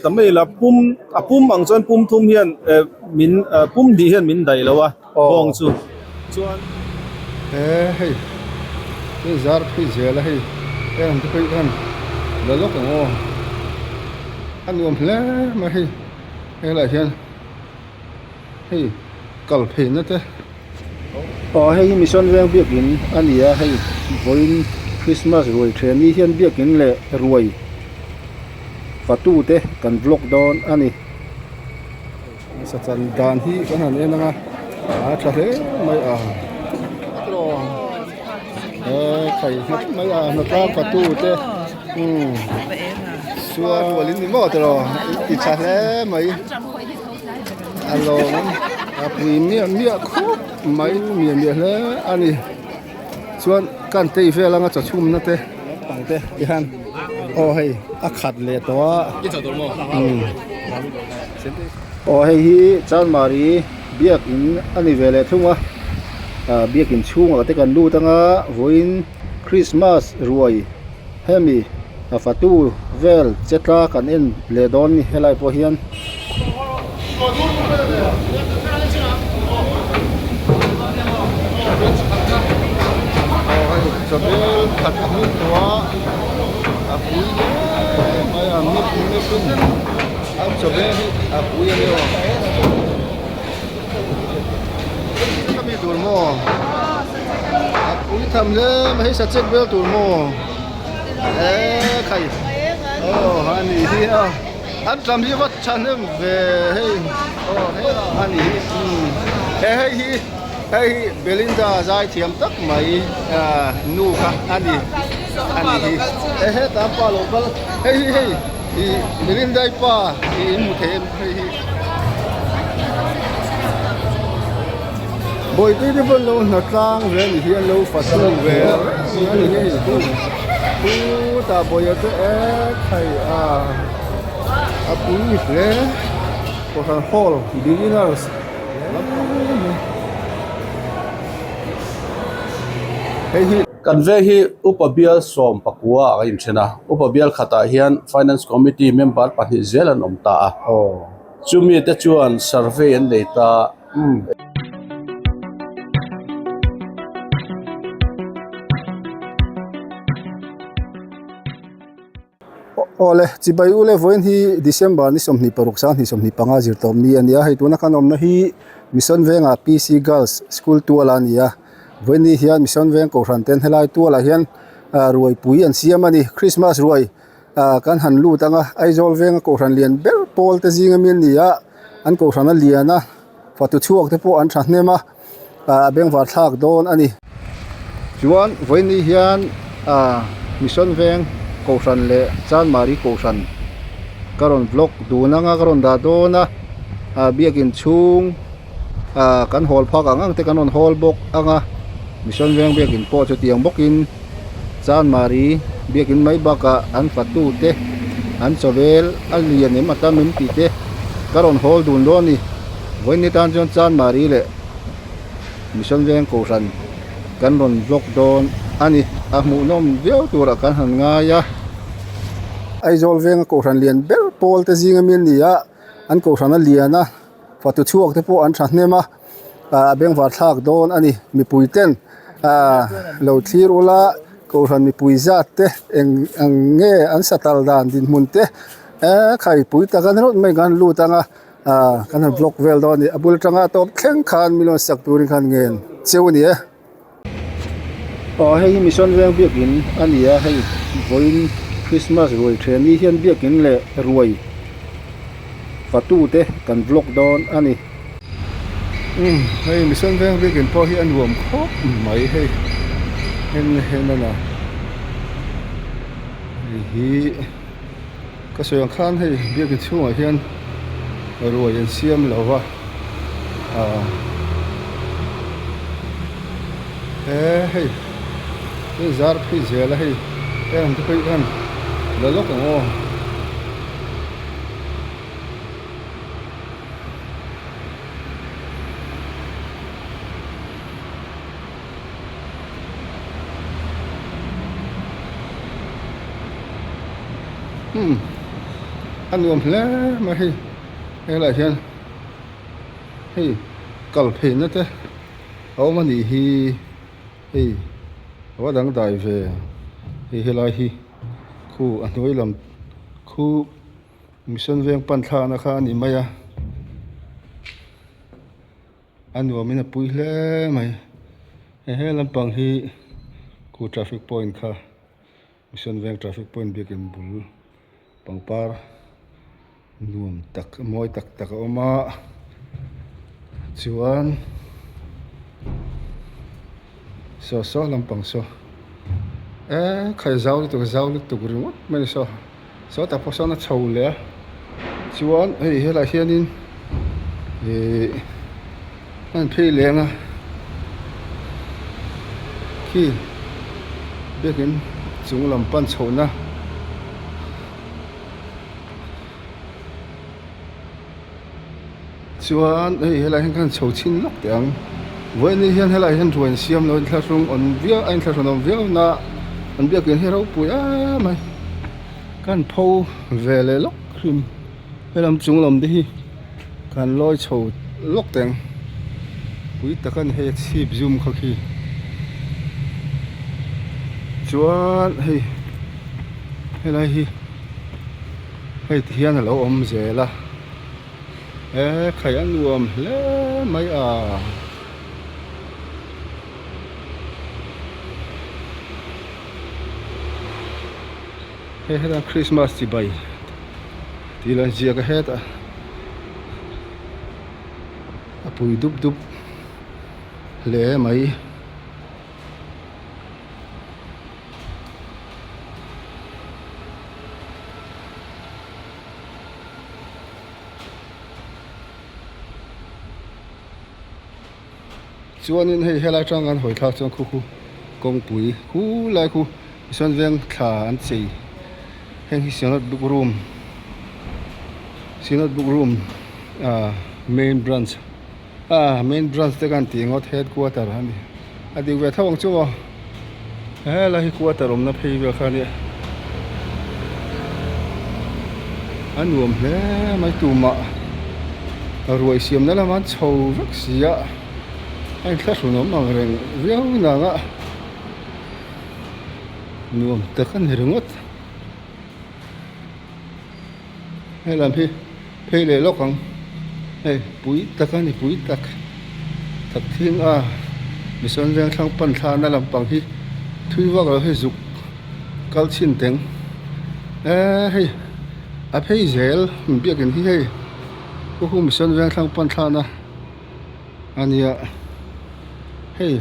Ta mai la pum a pum ang chuan pum thum hian eh min eh pum hnih hian min daih lo a bawng chu chuan. He hei hei zar phei zel a hei heng te pawh hian la lawk ang aw a nuam hle mai hei helaiah hian. Hei kal pheina te aw hei hi mission veng biakin a ni a hei vawiin christmas ruai then ni hian biakin leh ruai fatu te kan vlog dawn a ni sachan dan hi kan han en ang a a tha hle mai a he khai nghat mai a hnatlang fatu te umm chuan rual in ni maw tiraw i tha hle mai. A lawm a pui miah miah khawp mai miah miah hle a ni chuan kan tei vel anga chaw chhumna te lampang te ti hian aw hei a khat leh tawh a umm aw hei hi chanmari biakin a ni ve leh thung a ah biakin chhungah te kan lut anga vawiin christmas ruai hemi a fatu vel che tla kan en leh dawn ni helai pawh hian. Aw hei chawbel khat a hming tawh a a pui hle mai a mip mip in a chawbel hi a pui a ni aw ka mi tur maw a pui tham hle mai hei sachek vel tur maw. Eee khai aw a nih hi a an tlam hi va thahnem ve hei aw hei a nih hi umm he hei hi hei hi Belinda zai thiam tak mai ah nu kha a ni a nih hi he hetah pa lo kal hei hi hei ih Belinda i pa tih in hmu thei em hei hi. Bawihpui te pawn lo hna tlang ve a ni hi an lo fatu ve a ni hei chutah bawihah te ek thei a a pui hle kohhran hall beginners hei hi. Kan veng hi Upa Bial 14 ah a inthen a, Upa Bial khatah hian Finance Committee member pahnih zel an awm ta a, chumi te chuan survey an nei ta. Awle chibai ule vawiin hi December ni 26 sang hnih 25 zir tawp ni a ni a hei tuna kan awmna hi Mission Vengah PC Girls School tual a ni a vawiin ni hian Mission Veng Kohhran ten helai tualah hian ah ruai pui an siam a ni Christmas ruai ah kan han lut ang a Aizawl Venga Kohhran lian ber pawl te zing ami an ni a an Kohhran a lian a. Fatu chhuak te pawh an thahnem a, ah a bengvar thlak dawn a ni. Chuan vawiin hian ah Mission Veng Kohhran leh Chanmari Kohhran ka rawn vlog dun anga ka rawn dah dawn a, ah biakin chhung ah kan hawl phak ang ang te kan rawn hawl bawk anga Mission Veng biakin pawh chutiang bawkin Chanmari biakin mai bakah an fatu te an chawvel a lian em a tam em tih te ka rawn hawl dun dawn a ni. Vawiin ni tan chuan Chanmari leh Mission Veng Kohhran kan rawn vlog dawn a ni. A hmuhnawm viau turah kan han ngai a. Aizawl Venga Kohhran lian ber pawl te zing ami an ni a, an Kohhran a lian a, fatu chhuak te pawh an thahnem a. ah a bengvar thlak dawn a ni mipui ten ah lo thlir ula kohhran mipui zat te eng ang nge an satal dan dinhmun te eee khai pui tak a ni rawt mai kan lut ang a ah kan han vlog vel dawn a ni a bul atanga tawp thleng khan min rawn sak turin khan ngen cheu a ni e. Aw hei hi Mission Veng biakin a ni a hei vawiin Christmas ruai then ni hian biakin leh ruai fatu te kan vlog dawn a ni. Umm hei Mission Veng biakin pawh hi a nuam khawp mai hei en hen a na hei hi ka sawi ang khan hei biakin chhungah hian ruai an siam lo va. Ah he hei hei zar phei zel a hei heng te pawh hian la lawk ang aw. Hmm. A nuam hle mai hei helaiah hian hei kal pheina te a awm a nih hi hei a va dangdai ve hei helai hi khu a hnuai lam khu mission veng pan thlakna kha a ni mai a. A nuamin a pui hle mai he he lampang hi khu traffic point kha mission veng traffic point biakin bul pangpar nuam tak mawi tak tak a awm a chuan saw saw lampang saw eee khai zau lutuk zau lutuk ringawt mai saw. Sawtah pawh sawn a chho leh a chuan hei helaiah hianin ihh a in phei leng a khi biakin chung lam pan chhohna chuan hei helaiah hian khan chho chhin lawk teh ang vawiin hian helaiah hian ruai an siam lo inthlahrung awm viau a inthlahrun awm viau na an biakin hi ropui em mai kan pho ve leh lawk hrim helam chung lam te hi kan lawi chho lawk teh ang pui tak a ni hei a chhip zum kha khi chuan hei helai hi hei ti hian a lo awm zel a. He khai a nuam hle mai a. Hei heta Christmas chibai tih lo inziak a hetah a pui dup dup hle mai. Chuanin hei helai atang kan hawi thlak chuan khu khu kawngpui khu lai khu tichuan veng thla an chei heng hi synod book room synod book room ah main branch ah main branch te khan tih ngawt headquarter a ni a dik ve tho ang chu aw helai hi quarter awmna phei vel kha ania a nuam hle mai tumah ruai siamna lamah an chho vek si a a inthlahrun awm ang reng viau nang a nuam tak a ni ringawt. Hei lam hi phei leh lawk ang hei pui tak a ni pui tak tak thing a misuan veng thlang pan thlana lampang hi thui vak lo hei zuk kal chhin teng eee hei a phei zel biakin hi hei hu hu misuan veng thlang pan thlana a nia hei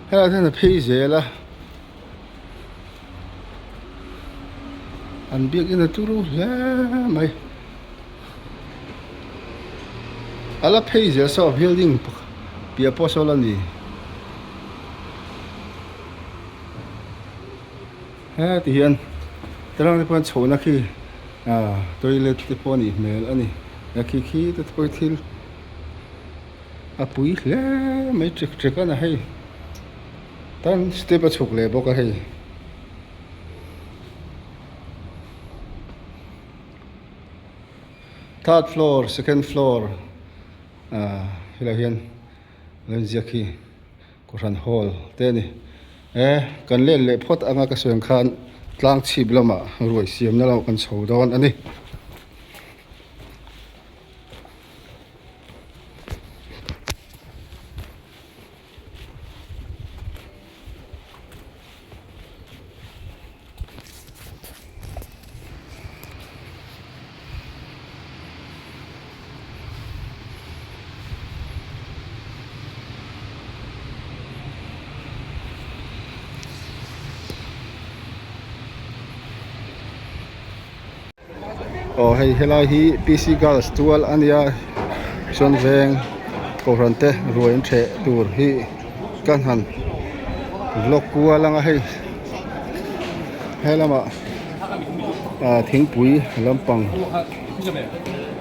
helaiah hian a phei zel a. An biakin a turu hle mai a la phei zel saw building piah pawh saw la ni heti hian tlang te pawh chhohna khi ah toilet te pawh a nih hmel a ni a khi khi te pawh hi thil a pui hle mai ṭek ṭek a ni hei. Tan step a chhuk leh bawk a hei. Third floor second floor ah helaiah hian lo inziak hi kohhran hall te a ni. E kan let leh phawt anga ka sawi ang khan tlang chhip lamah ruai siamna lamah kan chho dawn a ni. Aw hei helai hi P C girls tual a nia chuan veng kohhran te ruai an ṭheh tur hi ka han vlog kual ang a hei he lamah ah thingpui lampang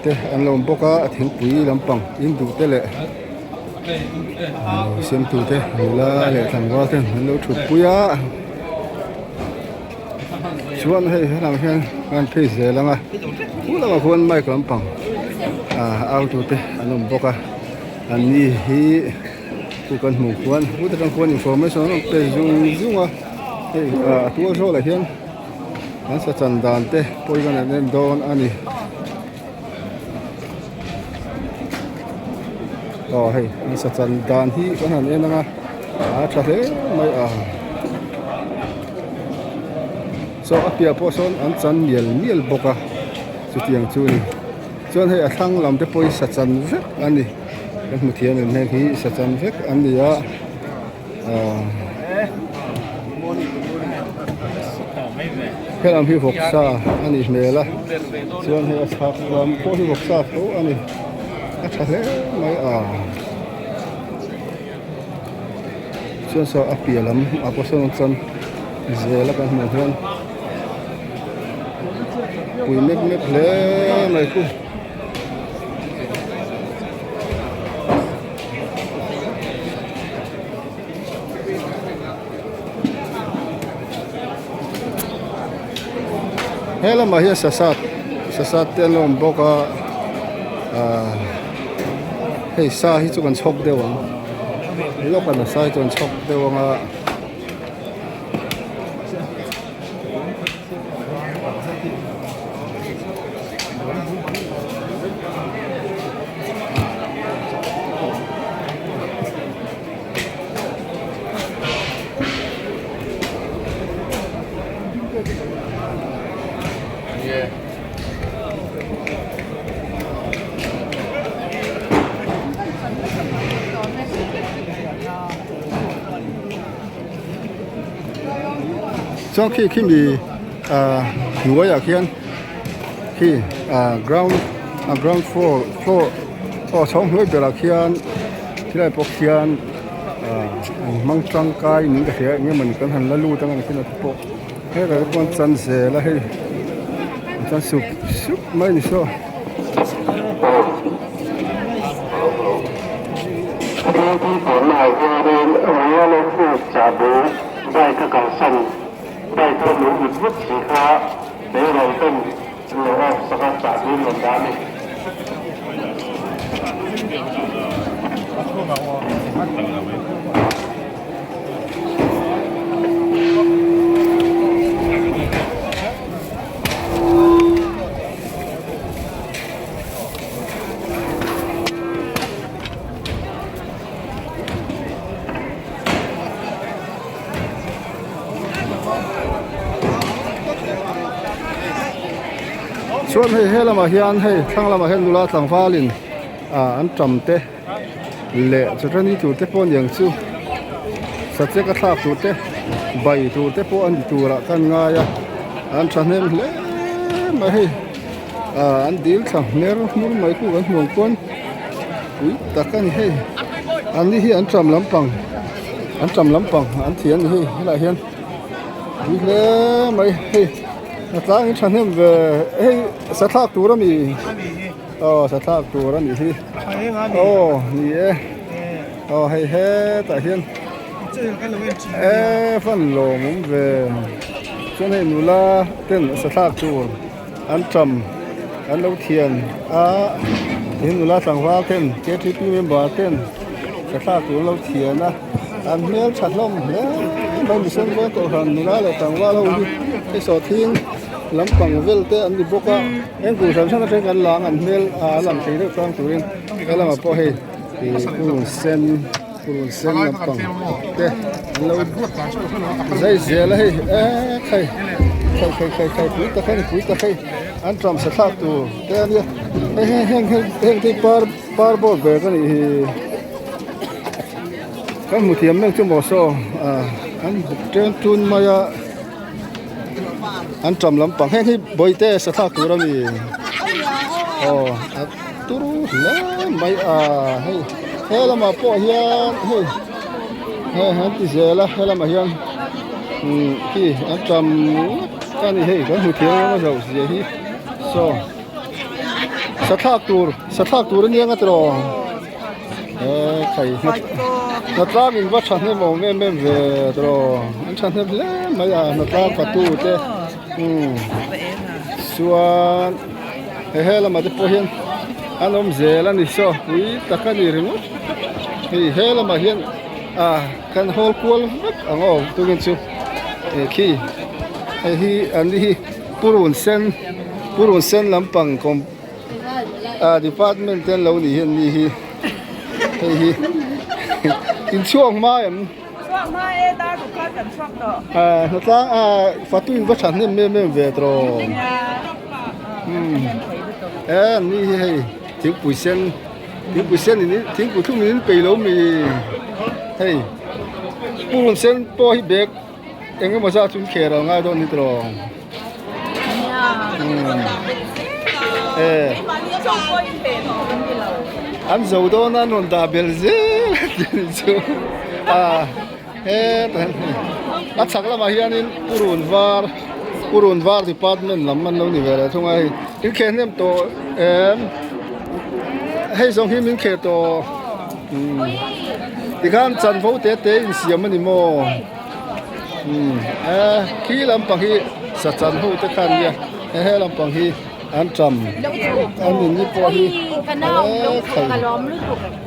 te an lo awm bawk a thingpui lampang in duh te leh siamtu te nula leh tlangval ten an lo thut pui a. Chuan hei helam hian kan phei zel ang a khu lamah khuan mic lampang ah au tur te an awm bawk a an ni hi khu kan hmuh khuan khut atang khuan information an rawn pe zung zung a hei ah a tual zawlah hian an sa chan dan te pawh hi kan han en dawn a ni. Aw hei an sa chan dan hi kan han en ang a a tha hle mai a saw a piah pawh sawn an chan mial mial bawk a chutiang chu a ni chuan hei a thlang lam te pawh hi sa chan vek a ni kan hmu thiam em heng hi sa chan vek an ni a. Helam hi vawksa a nih hmel a chuan hei a chhak lam pawh hi vawksa tho a ni a tha hle mai a chuan saw a piah lam ah pawh sawn chuan zel a kan hmuh hian pui mep mep hle mai khu. He lamah hian sasat sasat te an lo awm bawk a ahh hei sa hi chu kan chhawk deuh ang lawk a sa hi chu an chhawk deuh ang a. Chuan khi khi mi ah hnuaiah khian khi ah ground a ground floor floor aw chhawng hnuai berah khian khilai pawh khian ah an hmang tangkai niin ka hria eng emawni kan han la lut ang a ni khin a te pawh hetah te pawh an chan zel a hei an chan sup sup mai a ni saw. Bike a kalsan, bike a lung vut vut si kha beirawl ten an lo off sak a, chahbi an rawn dah a ni. Chuan hei he lamah hian hei thlang lamah hian nula tlangvalin ah an tam te leh chawṭani tur te pawh aniang chu sachek a thlak tur te bai tur te pawh a ni turah khan ngai a an thahnem hle mai hei ah an dil thla hmer hmur mai khu kan hmu ang pawn. Pui tak a ni hei an ni hi an ṭam lampang an ṭam lampang an thi a ni hei helaiah hian pui hle mai hei a tlangin thahnem ve hei sathlak tur a mi aw sathlak tur a nih hi aw ni e aw hei hetah hian e fan lawmawm ve chuan hei nula ten sathlak tur. An ṭam an lo thian a tin nula tlangval ten ktp member ten thlak tur an lo thian a an hmel tha hlawm hle mai mihring veng kohhran nula leh tlangval ho hi hei sawhthing lampang vel te an ni bawk a eng kum hran hran atang kan lang an hmel a lang thei deuh tlang turin he lamah pawh hei ih purun sen purun sen lampang te an lo zai zel a hei eee khai khai khai khai khai pui tak a ni pui tak hei an tawm sa thlak tur te a nia hei heng heng heng heng te hi par par bawk ber ka nih hi kan hmu thiam mek chu maw saw ah an buk ṭen ṭun mai a an ṭam lampang heng hi bawihte sa thlak tur a ni aw a turu hle mai a hei he lamah pawh hian hei hei an ti zel a he lamah hian umm khi an ṭam ngawt a ni hei kan hmu thiam em a zoh zia hi saw sa thlak tur sa thlak tur a nia tiraw. He khai hnatlang in va thahnem awm em em ve tawh an thahnem hle mai a hnatlang fatu te Umm chuan he he lamah te pawh hian an awm zel a ni saw pui tak a ni ringawt hei he lamah hian ah kan hawl kual vek ang aw tukin chu eh khi hei hi an ni hi purun sen purun sen lampang kawm ah department te an lo nih hi an ni hi hei hi inchhuak hma em. Chhuak hma e, dar ruk khan kan chhuak tawh. Ah, hnatlang ah fatu in va tha hnem em em ve tawh. Umm e ni hi hei thingpui sen thingpui sen in thingpui thlum in pei lo mi hei purun sen pawh hi bag eng emaw zat chu an kher ang ngai dawn ni tawh. An zo dawn a an rawn dah belh zel a tih chu a hetah a chhak lamah hianin purun var purun var department lam an lo ni ve leh thung a hei in kheh hnem tawh em hei zawng hi min kheh tawh tikhan chanvo te te insiam a ni maw. Umm eh khi lampang hi sachan ho te kha ania he he lampang hi an tam an in ni pawh hi eh khai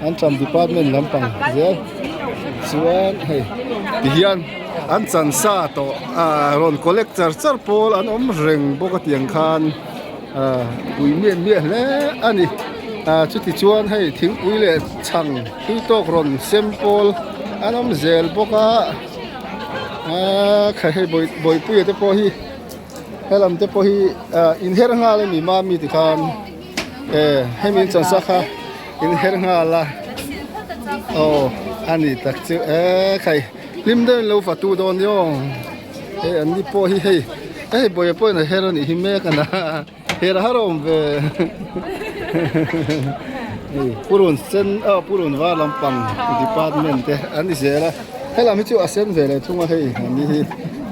an tam department lampang zel chuan hei tihian an chan sa tawh ah rawn collect char char pawl an awm reng bawk a tiang khan ah pui miah miah hle a ni ah chuti chuan hei thingpui leh chhang tui tawk rawn sem pawl an awm zel bawk a. Aaa kha hei bawi bawipuia te pawh hi helam te pawh hi ah inher nghal a ni mami ti khan e hemi in chansa kha inher nghal a aw a ni tak chu e khai hlim deuh in lo fatu dawn ni aw hei an ni pawh hi hei hei bawia pawhin a her a nih hi mek a na. Her har awm ve hei purun sen aw purun var lampang department te an ni zel a helam hi chu a sen ve leh thung a hei an ni hi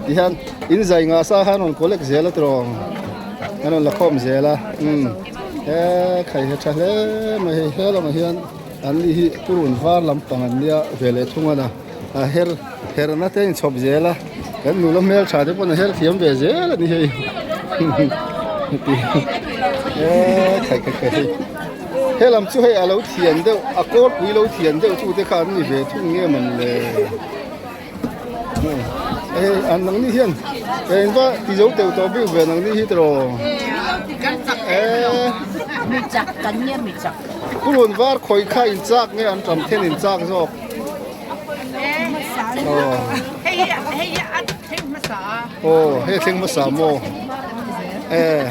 tihian in zai ngah sa khan rawn collect zel a tiraw an rawn la khawm zel a umm he khai he tha hle mai hei he lamah hian an ni hi purun var lampang an nia ve leh thung a na a her herna te a inchhawp zel a kan nula hmeltha te pawn a her thiam ve zel a ni hei eee khai khai khai hei helam chu hei a lo thian deuh a kawrpui lo thian deuh chu te kha an ni ve thung nge mawn le hei an nangni hian engva ti zo teuh tawh bik ve nangni hi tiraw eee purun var khawi kha inchak nge an tam then inchak zawk. Aw hei a thleng hmasa maw eh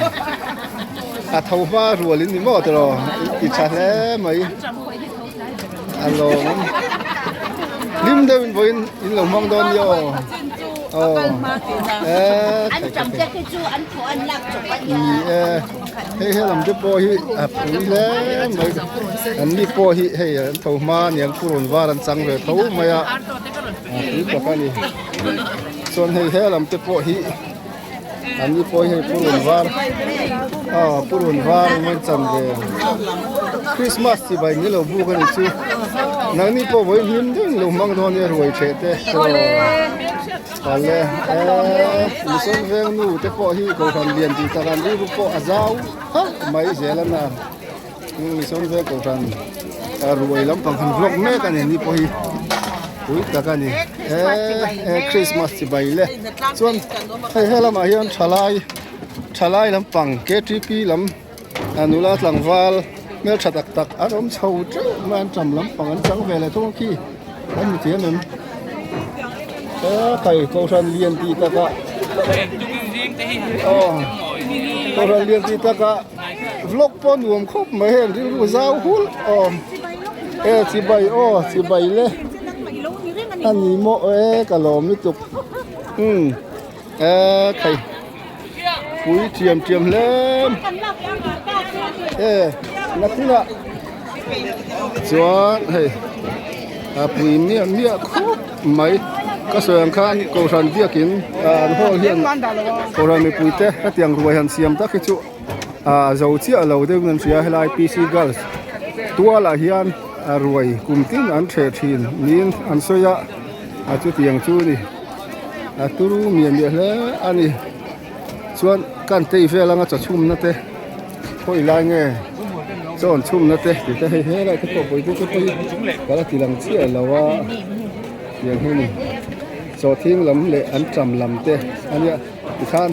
a tho hma rual in ni maw tiraw i tha hle mai a lawm hlim deuh in vawiin in lo hmang dawn nia aw aw eh ni e hei helam te pawh hi a pui hle mai an ni pawh hi hei an tho hma a niang purun var an chang ve tho mai a a pui tak a ni chuan hei helam te pawh hi an ni pawh hi hei purun var aw purun var an rawn chan ve Christmas chibai ni lo buk a ni chu nangni pawh vawiin hlim deuh in lo hmang dawn nia ruai theh te Awle eee Mission veng nu te pawh hi kohhran lian tih tak an rilru pawh a zau hauh mai zel a na Mission veng kohhran ruai lampang han vlog mek a ni ni pawh hi pui tak a ni eee Christmas chibai le chuan hei helamah hian thalai thalai lampang ktp lam a nula tlangval hmeltha tak tak an awm chho teuh mai an tam lampang an chang ve leh thung a khi an hmu thiam em he khai kohhran lian tih takah aw kohhran lian tih takah vlog pawh nuam khawp mai hei an rilru zau hul aw e chibai aw chibai le a ni maw e ka lawm lutuk umm e khai. Pui thiam thiam hle e nakinah chuan hei a pui miah miah khawp mai ka sawi ang khan kohhran biakin an hall hian kohhran mipui te hetiang ruai han siam tak hi chu ah zo chiah lo deuhin an hria helai P C girls tualah hian a ruai kum tin an ṭheh ṭhin niin an sawi a a chutiang chu a ni. A turu miah miah hle a ni. Chuan kan tei vel anga chaw chhumna te khawi lai nge chaw an chhumna te tih te hei helai te pawh pawih te pawh hi ka la ti lang chiah lo a tiang hi a ni chaw thing lam leh an ṭam lam te a nia tikhan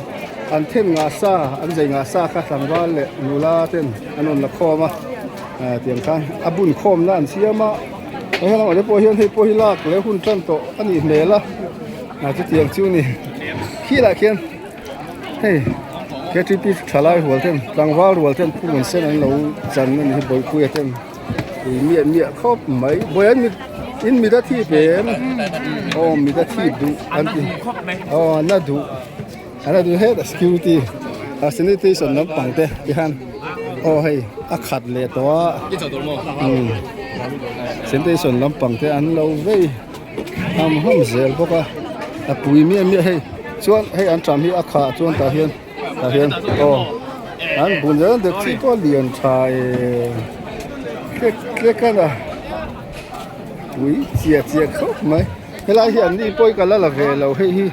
an then ngah sa an zei ngah sa kha tlangval leh nula ten an rawn la khawm a ah tiang khan a bun khawmna an siam a hei lamah te pawh hian hei pawh hi lak leh hun tan tawh a nih hmel a ah chutiang chu a ni khilaiah khian. Hei ktp thalai rual ten tlangval rual ten phun sen an lo chan a ni hi bawihpuia ten ui miah miah khawp mai bawi an mit in mit a thip em aw mit a thip duh an ti aw an a duh an a duh hetah security a sanitation lampang te tikhan aw hei a khat leh tawh a umm sanitation lampang te an lo vei. Ham ham zel bawk a a pui miah miah hei chuan hei an ṭam hi a khah chuan tah hian tah hian aw an bun zel deuh chi pawh a lian tha eee tlek tlek a na pui chiah chiah khawp mai helai hi an ni pawh hi ka la la ve lo hei hi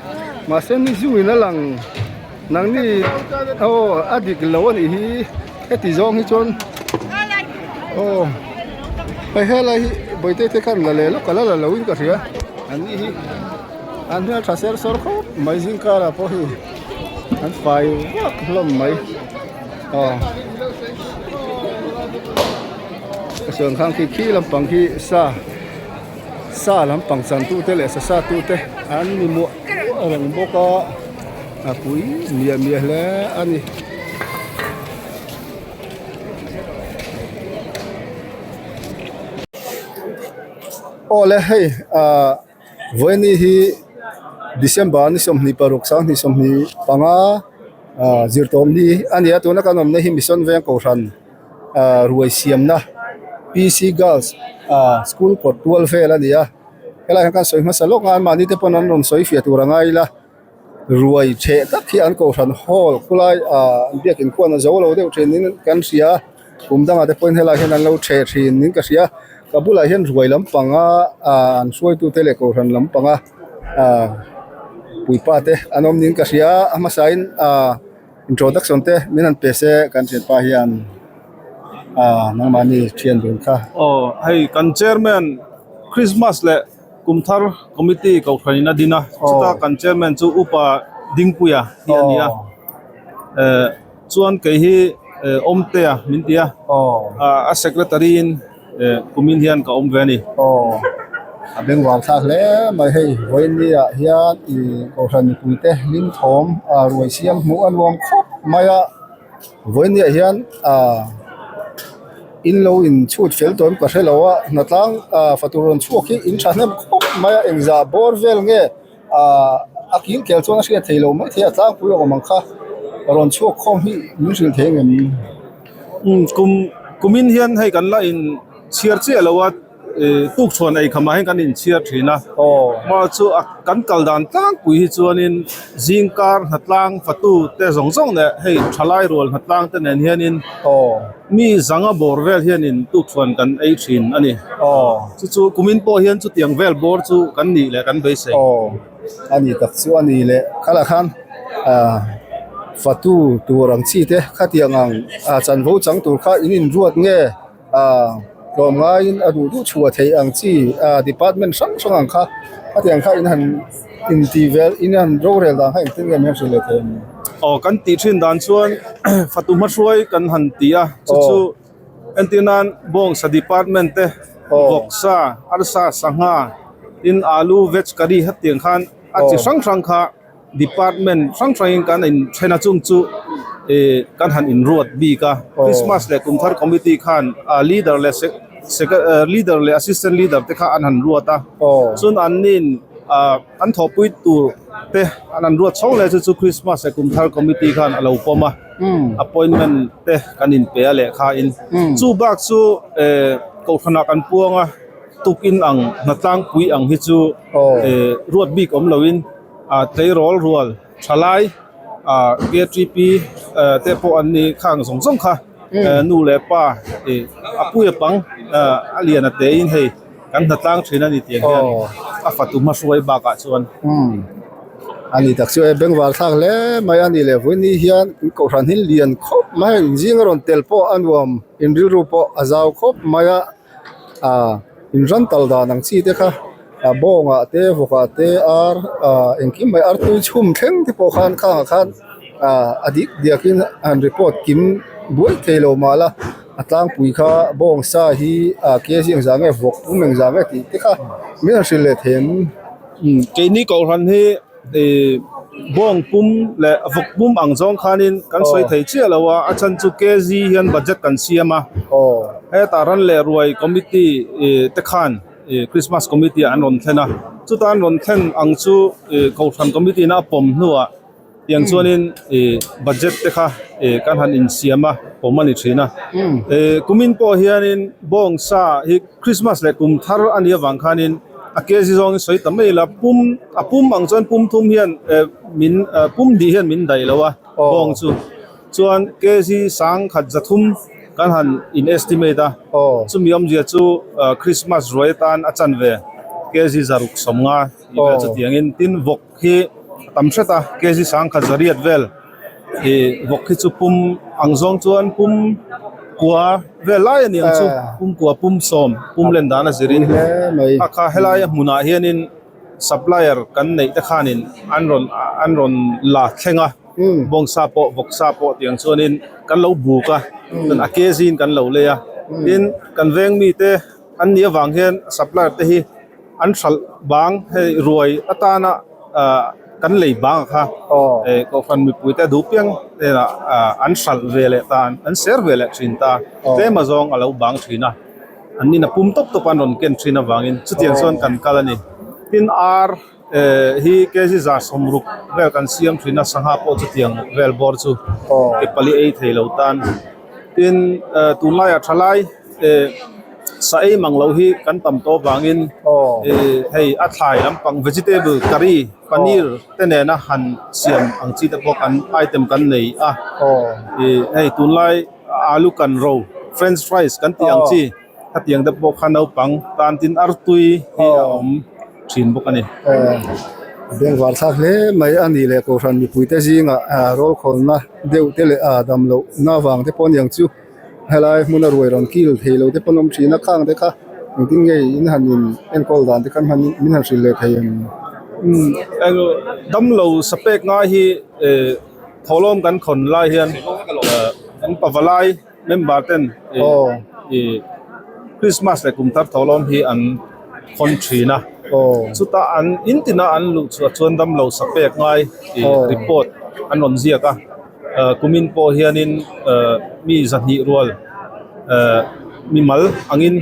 mahse ni zungin a lang nangni aw a dik lo a nih hi heti zawng hi chuan aw hei helai hi bawihte te khan la leh lawk a la la lo in ka hria an ni hi an hmel tha ser sawr khawp mai zing karah pawh hei an fai vak hlawm mai aw ka sawn khang khi khi lampang khi sa sa lampang chan tu te leh sa sa tu te an ni muah muah reng bawk a. A pui miah miah hle a ni. Awle hei ah vawiini hi December ni 26 2025 ah zirtawm ni a ni a tuna kan awmna hi Mission Veng Kohhran ah ruai siamna P C Girls ah school kawt tual vel a ni a helai hian kan sawi hmasa lawk a anmahni te pawn an rawn sawi fiah tur a ngai ila. Ruai chheh tak hi an kohhran hall khulai ah biakin khuan a zo lo deuh thin in kan hria kum dangah te pawhin helaiah hian an lo chheh thin in ka hria ka bulah hian ruai lampanga ah an hruaitu te leh kohhran lampanga ah puipa te an awm niin ka hria a hmasain ah introduction te min han pe se kan thianpa hian ah nangmahni thian dun kha. Aw hei kan chairman Christmas leh. Kum thar committee kohhran in a din a, chuta kan chairman chu upa Dingpuia hi a ni a, eh chuan kei hi eh Awmtea min ti a, a secretary in eh kumin hian ka awm ve a ni. Aw a bengvar thlak hle mai hei vawiin ah hian ih kohhran mipui te hlim thawm a ruai siam hmuh a nuam khawp mai a. Vawinia hian ah in lo in chhut fel tawh em ka hre lo a hnatlang ah fatu rawn chhuak hi in thahnem khawp mai a engzah bawr vel nge ah a kil kel chuan a hriat theih loh maithei a tlangpui a awm ang kha rawn chhuak khawm hi min hrilh thei ang em? Umm kum kumin hian hei kan la in chhiar chiah lo a. Tukchhuan ei khamah hian kan inchhiar thin a, hma chu a kan kal dan tlangpui hi chuanin zingkar hnatlang fatu te zawng zawng leh hei thalai rual hnatlang te nen hianin mi zanga bawr vel hianin tukchhuan kan ei thin a ni. Chu chu kumin pawh hian chutiang vel bawr chu kan nih leh kan beisei. A ni tak chu a ni leh khalah khan fatu tur ang chi te khatiang ang chanvo chang tur kha in inruat nge? Ah tlawmngaiin a duh duh chhuah theih ang chi ah department hrang hrang ang kha khatiang kha in han intih vel in han rorel dan kha engtin nge min han hrilh leh thei ang? Aw kan tih thin dan chuan fatu hmahruai kan han ti a chu chu entir nan bawngsa department te vawksa arsa sangha tin alu veg curry hetiang khan a chi hrang hrang kha. Department hrang hrangin kan inthen a chung chu ih kan han inruat bik a Christmas leh kum thar committee khan a leader leh leader leh assistant leader te kha an han ruat a chuan an nin ah an thawhpui tur te an han ruat chho leh chu chu Christmas leh kum thar committee khan a lo pawm a appointment te kan inpe a lehkha in chu bak chu eh kohhranah kan puang a tukin ang hnatlangpui ang hi chu eh ruat bik awm loin. ah tleirawl rual thalai ah ktp te pawh an ni khang zawng zawng kha nu leh pa ih a pui a pang ah a lian a te in hei kan hnatlang thin a ni tih ang hian a fatu hmahruai bakah chuan. A ni tak chu e bengvar thlak hle mai a ni leh vawiin hian kohhran hi lian khawp mai a inzing a rawn tel pawh a nuam in rilru pawh a zau khawp mai a ah in ran tal dan ang chi te kha a bawngah te vawkah te ar ah engkim mai artui chhum thleng te pawh khan khangah khan ah a dik diakin han report kim buai thei lo mah la a tlangpui kha bawng sa hi ah kg engzah nge vawk pum engzah nge tih te kha min han hrilh leh thei ang. Keini kohhran hi ih bawng pum leh vawk pum ang zawng khanin kan sawi thei chiah lo a, a chhan chu kg hian budget kan siam a, hetah ran leh ruai committee ih te khan ih Christmas committee ah an rawn thlen a, chuta an rawn thlen ang chu ih kohhran committee in a pawm hnuah Tiang chuanin ih budget te kha ih kan han insiam a awm a ni thin a. Ih kumin pawh hianin bawngsa hi Christmas leh kum thar a nih avang khanin a kg zawngin sawi ta mai ila pum a pum ang chuan pum thum hian eh min pum hnih hian min daih lo a bawng chu. Chuan kg sangkhat za thum kan han in estimate a chumi awmzia chu Christmas ruai atan a chanve kg zaruk sawmnga tih vel chutiangin tin vawk Hi a tam hret a kg sangkhat zariat vel ih vawk hi chu pum ang zawng chuan pum kua vel lai a ni ang chu pum kua pum sawm pum len dan a zirin a kha helai a hmunah hianin supplier kan neih te khanin an rawn an rawn la thleng a bawngsa pawh vawksa pawh tiang chuanin kan lo buk a chuan a kg in kan lo lei a tin kan veng mite an nih avang hian supplier te hi. An hralh bang hei ruai atana ah kan lei bang a kha eh kohhran mipui te duh piang hnenah ah an hralh ve leh ta an ser ve leh thin ta tlem azawng a lo bang thin a an nin a pum tawp tawp an rawn ken thin avangin chutiang chuan kan kal a ni tin ar eh hi kg za sawmruk vel kan siam thin a sangha pawh chutiang vel bawr chu ke pali ei thei lo tan tin eh tunlaiah thalai eh. Sa ei mang loh hi kan tam tawh avangin ih hei a thlai lampang vegetable curry paneer te nena han siam ang chi te pawh kan item kan nei a ih hei tunlai alu kan ro french fries kan tih ang chi khatiang te pawh kha naupang tan tin artui hi a awm thin bawk a ni. Bengvar thlak hle mai a ni leh Kohhran mipuite zingah roll khawnna deuh te leh dam lohna avang te pawh a niang chu. Helai hmuna ruai rawn kil thei lo te pawn awm thin a khang te kha engtin nge in han in enkawl dan te kha han min han hrilh leh thei ang. Umm eng damlo sa pek ngai hi eh thawhlawm kan khawn lai hian eh kan pavalai member ten eh Christmas leh kum thar thawhlawm hi an khawn thin a chuta an in tina an luh chhuah chuan damlo sa pek ngai tih report an rawn ziak a. Kumin pawh hianin mi zahnih rual mimal angin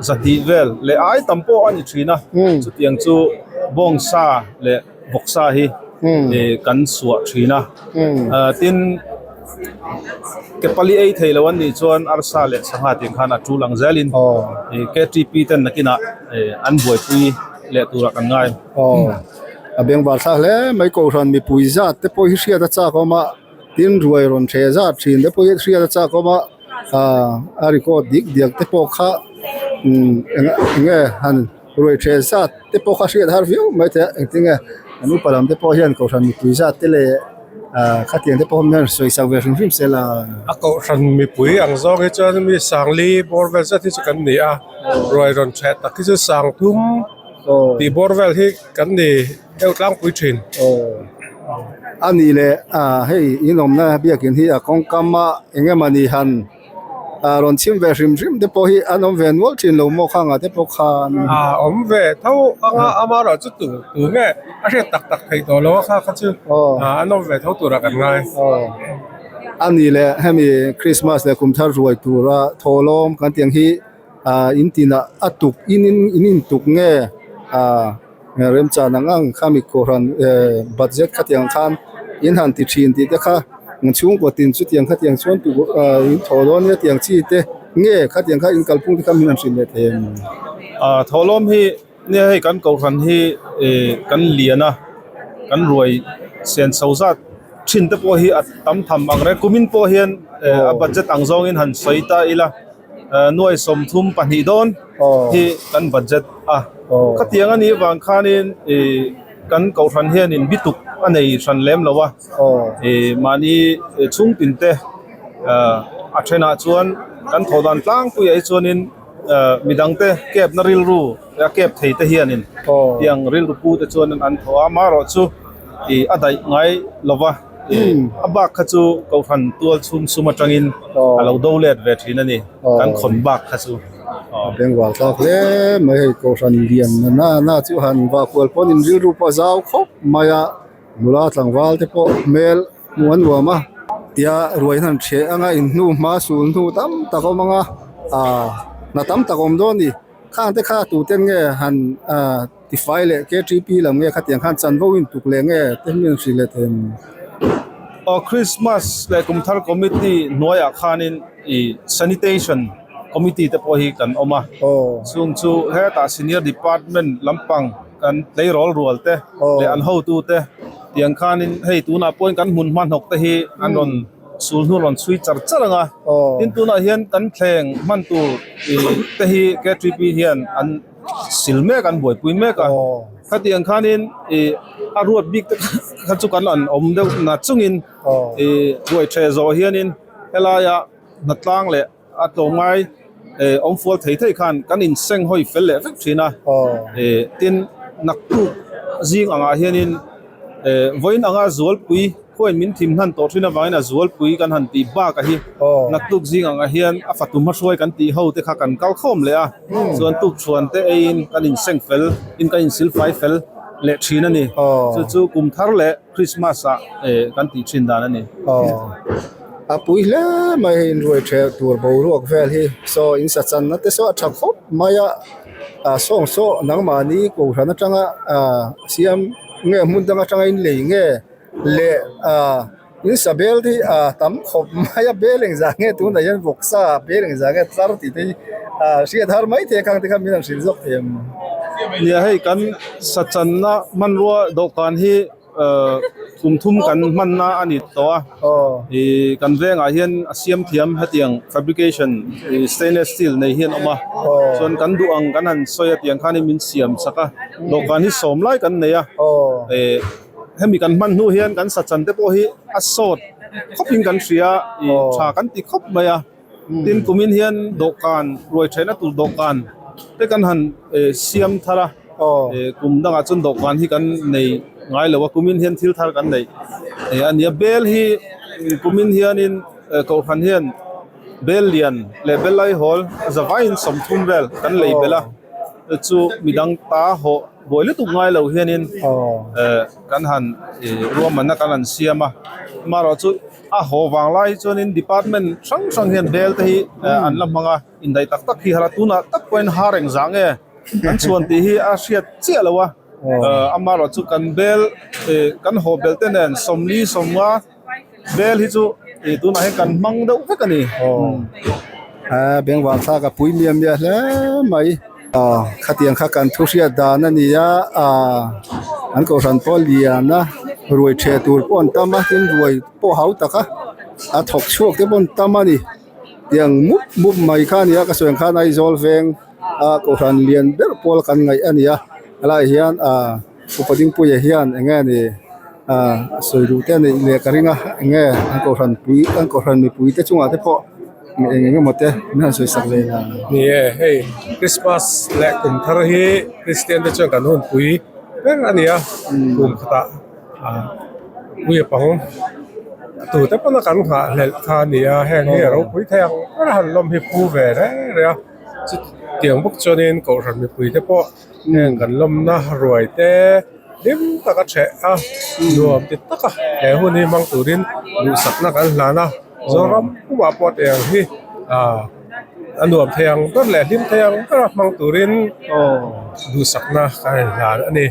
zahnih vel leh ai tam pawh a ni thin a chutiang chu bawngsa leh vawksa hi kan suah thin a tin ke pali ei thei lo an nih chuan arsa leh sangha tih khan a tul ang zelin ktp ten nakinah an buaipui leh turah kan ngai. A bengvar thlak hle mai kohhran mipui zat te pawh hi hriat a chak awm a tin ruai rawn ṭhe zat ṭhin te pawh hi hriat a chak awm a ah a record dik diak te pawh kha umm eng enge han ruai ṭhe zat te pawh kha hriat har viau mai thei a engtin nge an upa lam te pawh hian kohhran mipui zat te leh ah khatiang te pawh hian sawi sak ve hrim hrim se la. A kohhran mipui ang zawng hi chuan mi sangli bawr vel zat hi chu kan ni a ruai rawn ṭheh tak hi chu sang thum. Tih bawr vel hi kan ni deuh tlangpui thin. A nih leh hei inawmna biakin hi a kawngkam a eng emawni han rawn chhim ve hrim hrim te pawh hi an awm ve nual thin lo maw khangah te pawh khan. A awm ve tho anga amaherawh chu tu tu nge a hriat tak tak theih tawh lo a kha kha chu an awm ve tho turah kan ngai. A nih leh hemi Christmas leh kum thar ruai tura thawhlawm kan tih ang hi. ah in tinah a tuk in in in intuk nge ah remchan ang ang khami kohhran eh budget khatiang khan in han ti thin tih te kha chhungkaw tin chutiang khatiang chuan tu ah in thawh dawn nia tiang chi te nge khatiang kha in kalphung te kha min han hrilh leh thei ang. Ah thawhlawm hi nia hei kan kohhran hi eh kan lian a kan ruai sen chho zat thin te pawh hi a tam tham ang reng kumin pawh hian eh a budget ang zawngin han sawi ta ila. Nuai 32 dawn hi kan budget a. Khatiang a nih vang khanin ih kan kohhran hianin bituk a nei hran lem lo a, ih mahni chhungtin te a thenah chuan kan thawh dan tlangpuiah hi chuanin midangte kepna rilru a kep thei te hianin tiang rilru pu te chuan an thawh a, amaherawhchu ih a daih ngai lo va ih a bak kha chu kohhran tual chhung sum atangin a lo do let ve thin a ni kan khawn bak kha chu. A bengvar thlak hle mai hei kohhran lian na na na chu han vah kual pawn in rilru pawh a zau khawp mai a nula tlangval te pawh hmel hmuh an nuam a tia ruai hian an ṭheh anga in hnu hma sul hnu tam tak a awm ang a ah hna tam tak a awm dawn a ni khang te kha tuten nge han ah tifai leh K T P lam nge khatiang khan chanvo in tuk leh nge te hi an hrilh leh thei ang. Aw Christmas leh kum thar committee hnuaiah khanin ih sanitation committee te pawh hi kan awm a chung chu hetah senior department lampang kan tleirawl rual te leh an hotu te tiang khanin hei tunah pawhin kan hmun hma hnawk te hi an rawn sul hnu rawn chhui char char ang a tin tunah hian kan thleng hman tur ih te hi K T P hian an sil mek an buaipui mek a khatiang khanin ih a ruat bik te kha chu kan an awm deuh na chungin ih ruai ṭheh zawh hianin helaia hnatlang leh a tlawmngai eh awm fual thei thei khan kan inseng hawi fel leh vek thin a eh tin naktuk zing angah hianin eh vawiin anga zualpui khuain min thim hnan tawh thin avangin a zualpui kan han tih bakah hi naktuk zing angah hian a fatu hmahruai kan tih ho te kha kan kal khawm leh a chuan tukchhuan te eiin kan inseng fel in kan insilfai fel leh thin a ni chu chu kum thar leh Christmas ah eh kan tih thin dan a ni. Aw a pui hle mai hei inruai ṭheh tur boruak vel hi saw in sa channa te saw a ṭha khawp mai a ah sawng saw nangmahni kohhran aṭanga ah siam nge hmun dang aṭanga in lei nge leh ah in sa bel te hi ah tam khawp mai a bel engzah nge tunah hian vawksa bel engzah nge tlar tih te hi ah hriat har mai thei a khang te kha min han hrilh zawk thei ang. Nia hei kan sa channa hmanrua dawhkan hi kum thum kan hmanna a ni tawh a ih kan vengah hian a siam thiam hetiang fabrication ih stainless steel nei hian a awm a chuan kan duh ang kan han sawi a tiang khanin min siam chak a dawhkan hi sawm lai kan nei a ih hemi kan hman hnu hian kan sa chan te pawh hi a sawt khawpin kan hria ih tha kan ti khawp mai a. Tin kumin hian dawhkan ruai theihna tur dawhkan te kan han siam thar a kum dangah chuan dawhkan hi kan nei ngai lo a kumin hian thil thar kan nei a ni a bel hi kumin hianin kohhran hian bel lian leh bel laihawl zavaiin 30 vel kan lei belh a chu midang ta hawh buai lutuk ngai lo hianin kan han ruahmanna kan han siam a amaherawhchu. A haw vang lai hi chuanin department hrang hrang hian bel te hi an la hmang a, indaih tak tak hi har a, tunah tak pawhin har engzah nge an chhuan tih hi a hriat chiah lo a, amaherawh chu kan bel kan haw bel te nen 40 50 bel hi chu tunah hian kan hmang deuh vek a ni. Bengvar thlak a pui miah miah hle mai. Khatiang kha kan thu hriat dan a ni a, an kohhran pawh a lian a, ruai ṭheh tur pawh an tam a, tin ruai pawh hau tak a, a thawk chhuak te pawh an tam a ni. Tiang mup mup mai kha a ni a, ka sawi ang khan Aizawl veng a kohhran lian ber pawl kan ngaih a ni a, helaiah hian upa Dingpuia hian eng nge ni sawi duh te a neih leh ka ring a, eng nge an kohhran pui an kohhran mipui te chungah te pawh. Eng eng emaw te min han sawi sak ve la. Ni e, hei Christmas leh kum thar hi Christian te chuan kan hun pui ber a ni a, kum khatah pui a pang tu te pawn a kan nghah hlelh kha a ni a, heng hi a ropui thei ang ber a han lawm hi phu ve reng reng a, chutiang bawk chuanin kohhran mipui te pawh Heng kan lawmna ruai te hlim taka ṭheh a nuam ti taka he hun hi hmang turin duhsakna kan hlan a, Zoram pumah pawh tiang hi ah a nuam thei ang ber leh hlim thei ang bera hmang turin duhsakna kan inhlan a ni.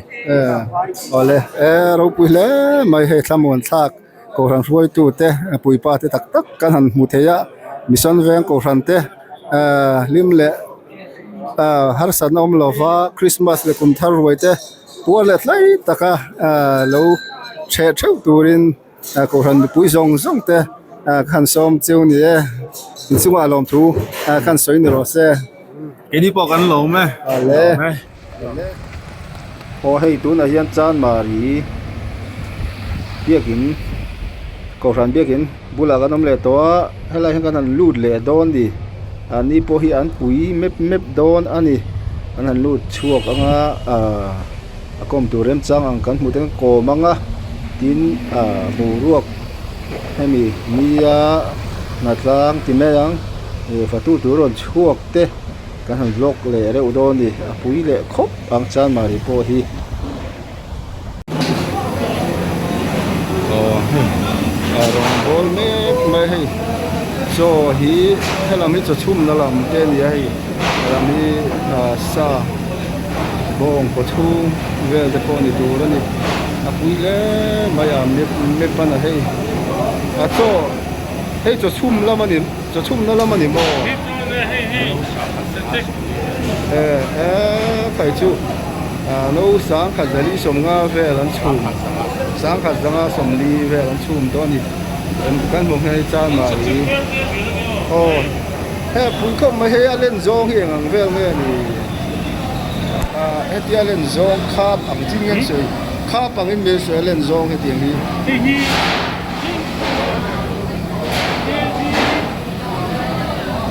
Awle e ropui hle mai hei thlamuan thlak kohhran hruaitu te puipa te tak tak kan han hmu thei a mission veng kohhran te hlim leh harsatna awm lova Christmas leh kum thar ruai te puar leh tlai taka lo ṭheh ṭheuh turin kohhran mipui zawng zawng te ka han sawm cheu ni e inchungah lawmthu ka han sawi ni rawh se. Keini pawh kan lawm e. Awle. Aw hei tunah hian Chanmari biakin kohhran biakin bulah kan awm leh tawh a helaiah hian kan han lut leh dawn a ni an ni pawh hi an pui mep mep dawn a ni an han lut chhuak ang a ahh a kawm tur remchang ang kan hmuh te kan kawm ang a tin ahh boruak hemi nia hnatlang ti mai ang ih fatu tur rawn chhuak te. Kan han vlog leh reuh dawn a ni a pui leh khawp ang Chanmari pawh hi. Aw hei a rawn bawl mek mai hei chaw hi helam hi chaw chhumna lam te a ni a hei helam hi ah sa bawng kaw chhung vel te pawh ni tur a ni a pui hle mai a map map a na hei a chaw hei chaw chhum lam a ni. Chaw chhumna lam a ni maw? E e khai chu no sangkhat zali sawmnga vel an chhum sangkhat zanga sawmli vel an chhum tawh a ni kan hmuh hian Chanmari aw he pui khawp mai hei a len zawng hi eng ang vel nge ni ah hetia len zawng khap ang chi nge an sawi khap angin nge sawi a len zawng hetiang hi.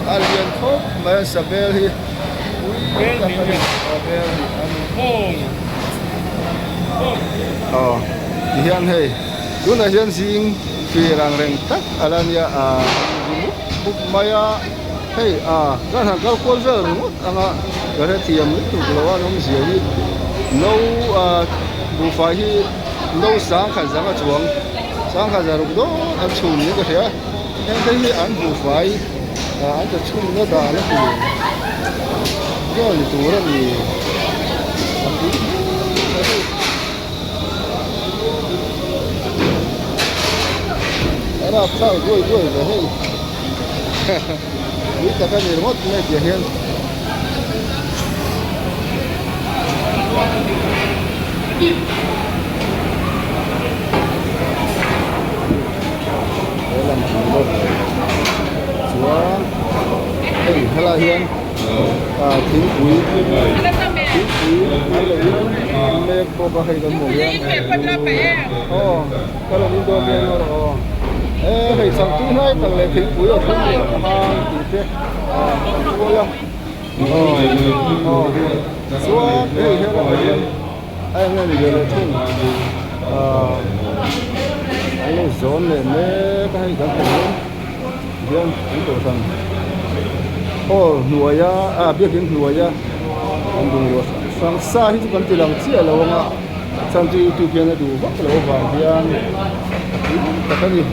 A lian khawp mai a sabel hi pui tak a ni aw bel hi a ni aw tihian hei tunah hian zing fir ang reng tak a la nia ah ri mup mup mai a hei ah kan han kal kual vel ringawt ang a ka hrethiam lutuk lo a an awmzia hi no ah buhfai hi. No sangkhat zanga chuang sangkhat zaruk dawn an chhun niin ka hria heng te hi an buhfai ah an ta chhunna dan a ti vel ni tur a ni a pui hle mai hei a rapthlak duai duai ve hei pui tak a ni ringawt mai tiang hian. He lam ang bawk chuan hei helaiah hian ah thingpui thingpui an lo in mek bawk a hei kan hmuh hian aw ka lo in dawn mek rawh aw e hei changtu hnai tak leh thingpui a thlum leh hang tih te ah an kual a aw aw chuan hei helaiah hian. A eng nge ni ve leh thung ahh an lo zawn leh mek a hei kan hmuh hian hian an kohhran hall hnuaia ah biakin hnuaia an bungrua hrang hrang sa hi chu kan ti lang chiah lo ang a a chhan chu youtube hian a duh vak loh avang hian a pui tak a ni.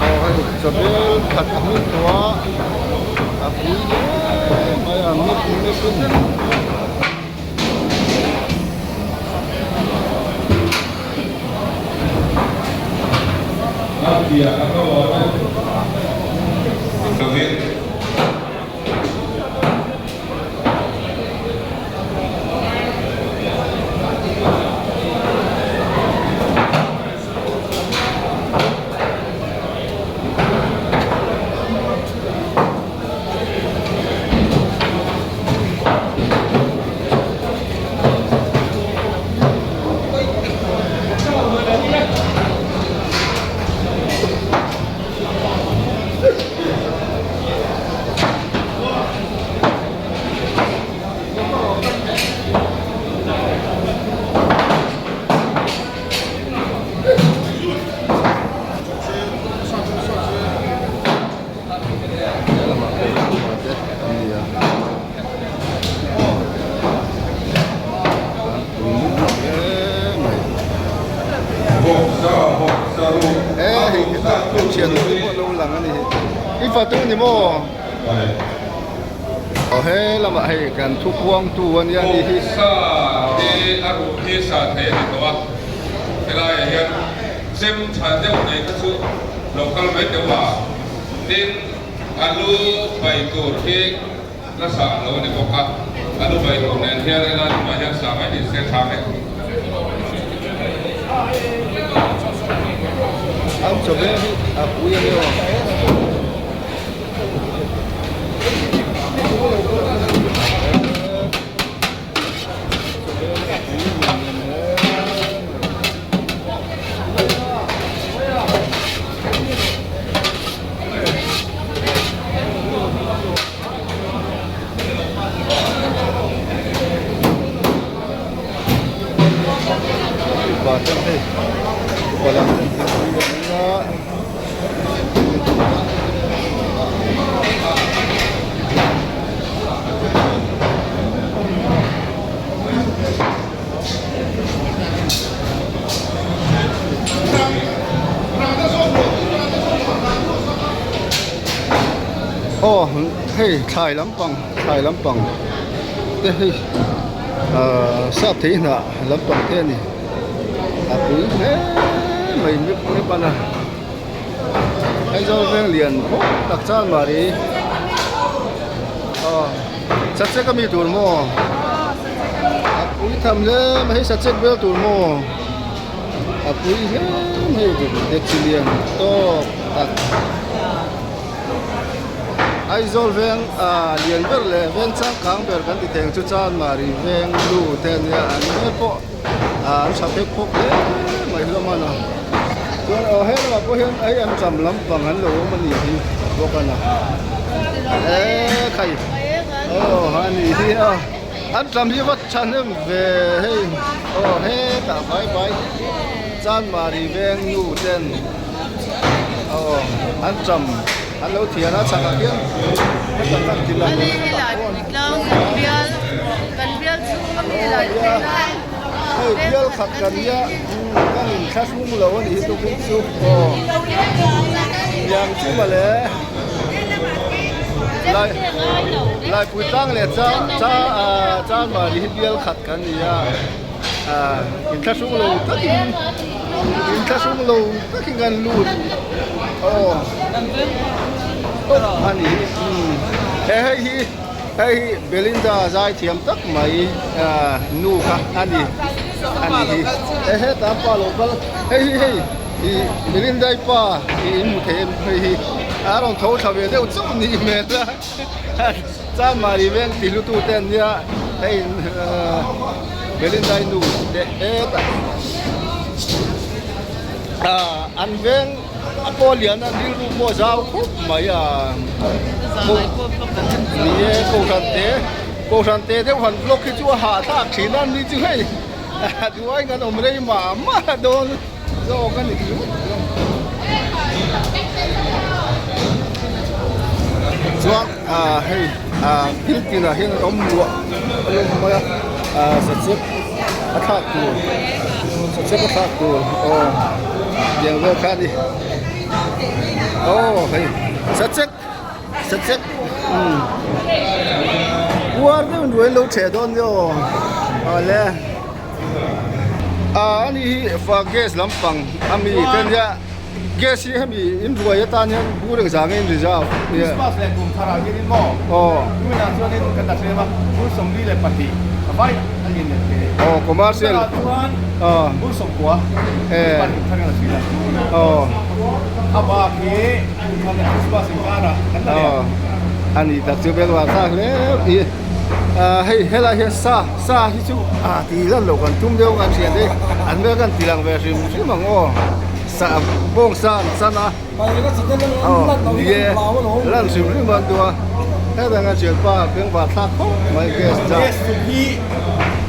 Aw hei chawbel khat a hming tawh a a pui hle mai a mip mip in. Helamah pawh khua te an ni a an pui mup mup hle mai e hei thian pui pawh lo lang a ni i fatu ni maw. Aw he lamah hei kan thu puangtu a nia ni hi. Sa hi a ruh hi sa thei a ni tawh a, helaiah hian chem tha deuh nei kha chu lo kal mai deuh a, tin a lu bai tur hi la sa lo a ni bawk a, a lu bai tur nen hian helai lamah hian sa mai ni se tha mai. Chawbel hi a pui a ni aw. Chawbel hi a pui lian lian hle mai. Mipa ten hei upa lam ten thingpui an in a. Aw hei thlai lampang thlai lampang te hei ahh sap thei hnah lampang te a ni a pui hle mai mip mip a na Aizawl veng lian bawk tak chuan mahni aw sachek ami tur maw a pui tham hle mai hei sachek vel tur maw a pui hle mai hei chi lian tawk tak. Aizawl veng ah lian ber leh veng changkang ber kan ti theng chu Chanmari veng lu te a nia an hmel pawh ah an tha phek phawk hle mai hlawm a na chuan aw he lamah pawh hian hei an ṭam lampang an lo awm a nih hi bawk a na eee khai aw a nih hi a an ṭam hi va thahnem ve hei aw hetah vai vai Chanmari veng nu ten. Aw an ṭam an lo thian a chhakah khian heta kan ti lang hei bial khat kan nia kan inthlahrung lo a nih hi tukin chu aw tiang chu mawle lai laipui tlang leh cha cha ah chanmari hi bial khat kan ni a. Inthlahrung lo takin inthlahrung lo takin kan lut aw a ni hi he hei hi hei hi Belinda zai thiam tak mai nu kha a ni a ni hi he heta pa lo kal hei hi hei ih Belinda i pa tih in hmu thei em hei hi a rawn tho thla ve deuh chauh ni hmel a. Chanmari veng ti hlutu te an nia hei Belinda nu te hetah ah an veng a pawh lian a rilru pawh a zau khawp mai a ni e kohhran te kohhran te deuh han vlog hi chu a hahthlak thin a ni chu hei duai kan awm rei mah mah dawn. Zawk a ni ringawt lo. Chuan ah hei ah thil tinah hian an awm luah a lo awm mai a ah sachek a thlak tur sachek a thlak tur aw tiang vel kha a ni aw hei sachek sachek umm uar deuh in ruai an lo ṭheh dawn nia aw awle. Ah ani hi fa gas lampang ami te nia gas hi hemi in ruai atan hian bur engzah nge in reserve nia Christmas leh kum thar ah hian in maw aw tuinah chuan in kan la hrem a bur 42 a vai a lian leh hle aw commercial tunah chuan aw bur 90 eh Christmas kum thar kan la thin a aw a bak hi kum thar leh Christmas inkarah kan la leh aw ani tak chu bel var thlak hle i ah hei helai hian sa Sa hi chu ah tih lan loh kan tum deuh kan hriat e an hmel kan ti lang ve hrim hrim ang aw sa bawng sa an chan a aw ni e lan hrim hrim an duh a hetah hian thianpa bengvar thlak khawp mai gas chah gas chu hi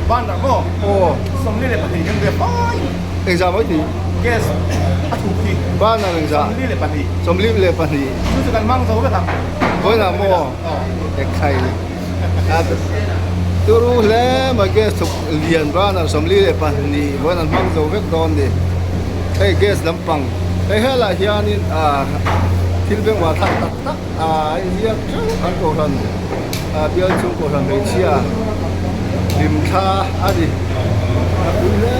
ban rak maw aw 42 kan ve fai engzah mai tih gas a thuk hi ban ang engzah 42 42 chu chu kan mang zo vek ang vawiinah maw ekhai. Turu hle mai gas thuk lian banner 42 vawiin an hmang zo vek dawn ni hei gas lampang hei helaiah hianin ah thil bengvar thlak tak tak ah a inziak teuh an kohhran ah bial chhung kohhran hmeichhia hlimthla a ni a pui hle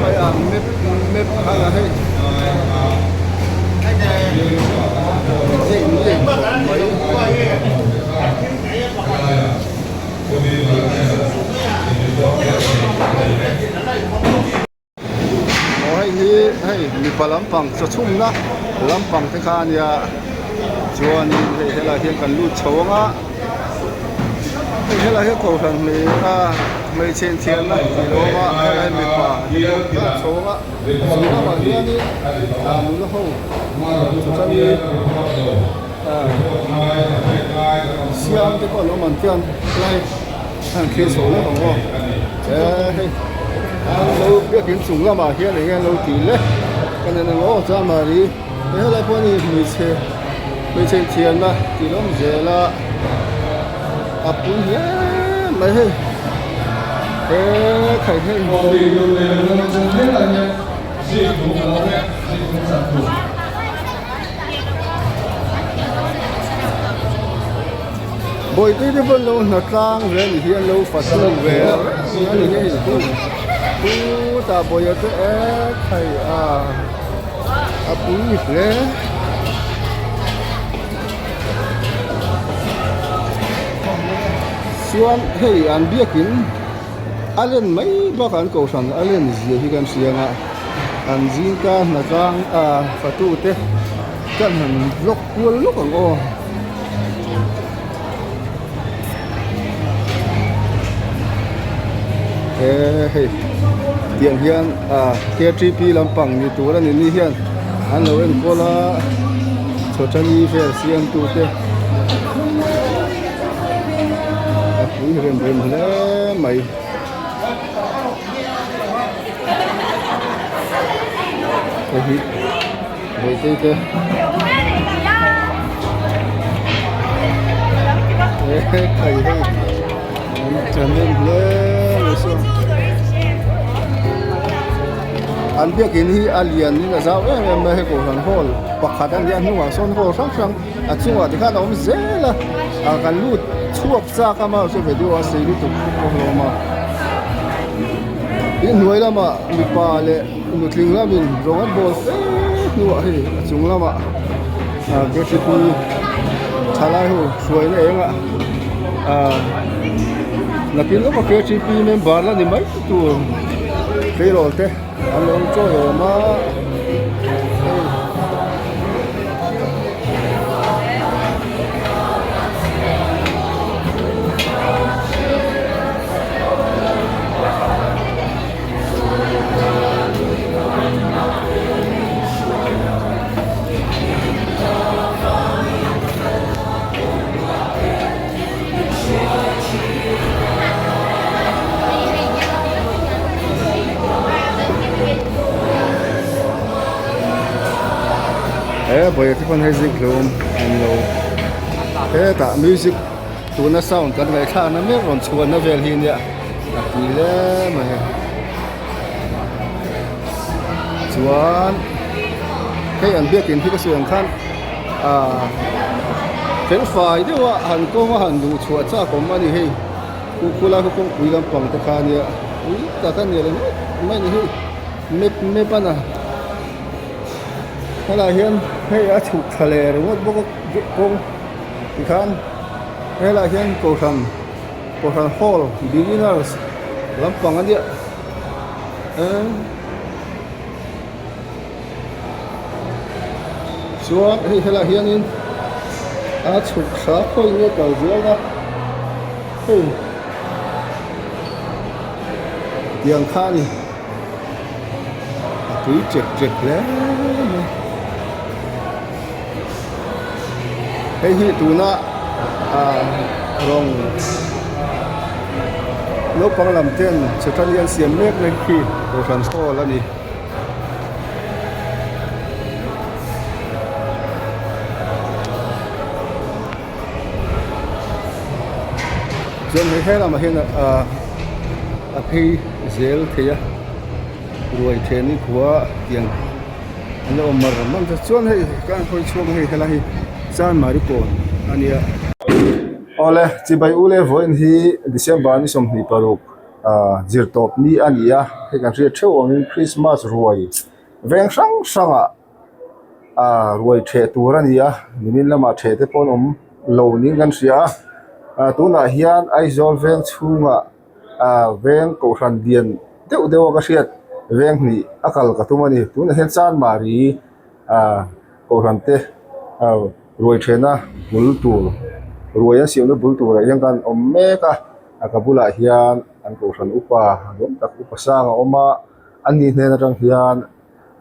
mai a map map khan a hei hei in leng khawp mai. Aw hei hi hei mipa lampang chaw chhumna Lampang te kha a nia chuanin hei helaiah hian kan lut chho ang a hei helaiah hian kohhran hmei a hmeichhe inthiarna tih lo awm a helai mipa an chho ang a chung lamah hianin ah nula ho chutani ah siam te pawh an awm ang khian helai an thlir chho lawk ang aw eh hei an lo biakin chung lamah hian eng nge an lo tih le ka nen ang aw chuan mahni he helai pawh ni hmeichhe hmeichhe inthiarna tih lawm zel a a pui hle mai hei he khai hei. Bawihpui te pawn lo hna tlang ve anih hi an lo fatu ve reng a ni hei hu chutah bawihah te ek hei a a pui hle. Chuan hei an biakin a len mai bakah an kohhran a len zia hi kan hria ang a an zingka hna tlang a fatu te kan han vlog kual lawk ang aw. Eee hei tiang hian ah ktp lampang ni tur a ni ni hian an lo enkawl a chawchani vel siam tu te a pui rem rem hle mai. Hei hi Bawihte te he khai hei an thahnem hle mai saw an biakin hi a lian in a zau em em mai a hei kohhran hall pakhat a nia a hnungah sawn hall hrang hrang a chungah tikhan a awm zel a ah kan lut chhuak chak a mahse video a sei lutuk a hlawm a inhnuai lamah mipa leh. Nutling lamin rawng an bawl fe hnuah hei a chung lamah ah ktp thalai ho hruaina engah ah nakin lawka ktp member la ni mai tur tleirawl te an lo chawi awm a hei. He vawi te pawn hei zik hlum an lo hetah music tuna sound kan ngaihthlakna mek rawn chhuahna vel hi nia a pui hle mai hei chuan hei an biakin hi ka sawi ang khan ah fel fai deuh a han kawng a han luh chhuah chak awm a ni hei khu khulai khu kawngpui lampang te kha ania pui tak a ni ringawt mai a ni hei map map a na helaiah hian hei a chhuk thla leh ringawt bawk a kawng tikhan helaiah hian kohhran. Kohhran hall beginners lampang a nia emm chuan hei helaiah hianin a chhuk thla khawi nge kal zel a hei tiang kha a ni a tui chek chek hle mai hei hi tuna ah rawng naupang lam ten chawhṭan hi an siam mek na khi kohhran hall a ni. Chuan hei he lamah hian ah a phei zel thei a ruai then hi khua tiang an lo awm mar mar a chuan hei kan hawi chhuak hei helai hi chanmari kawn a nia. Awle chibai ule vawiin hi December ni 26 ah zirtawp ni a ni a hei kan hriat theuh angin Christmas ruai veng hrang hrangah ah ruai theh tur a ni a nimin lamah theh te pawh an awm lo niin kan hria a ah tunah hian Aizawl veng chhungah ah veng kohhran lian deuh deuh a ka hriat veng hnih a kal ka tum a ni tunah hian Chanmari ah. Kohhran te ruai thehna bul tur ruai an siamna bul turah hian khan awm mek a a ka bulah hian an kohhran upa nuam tak upa sang a awm a ani hnen atang hian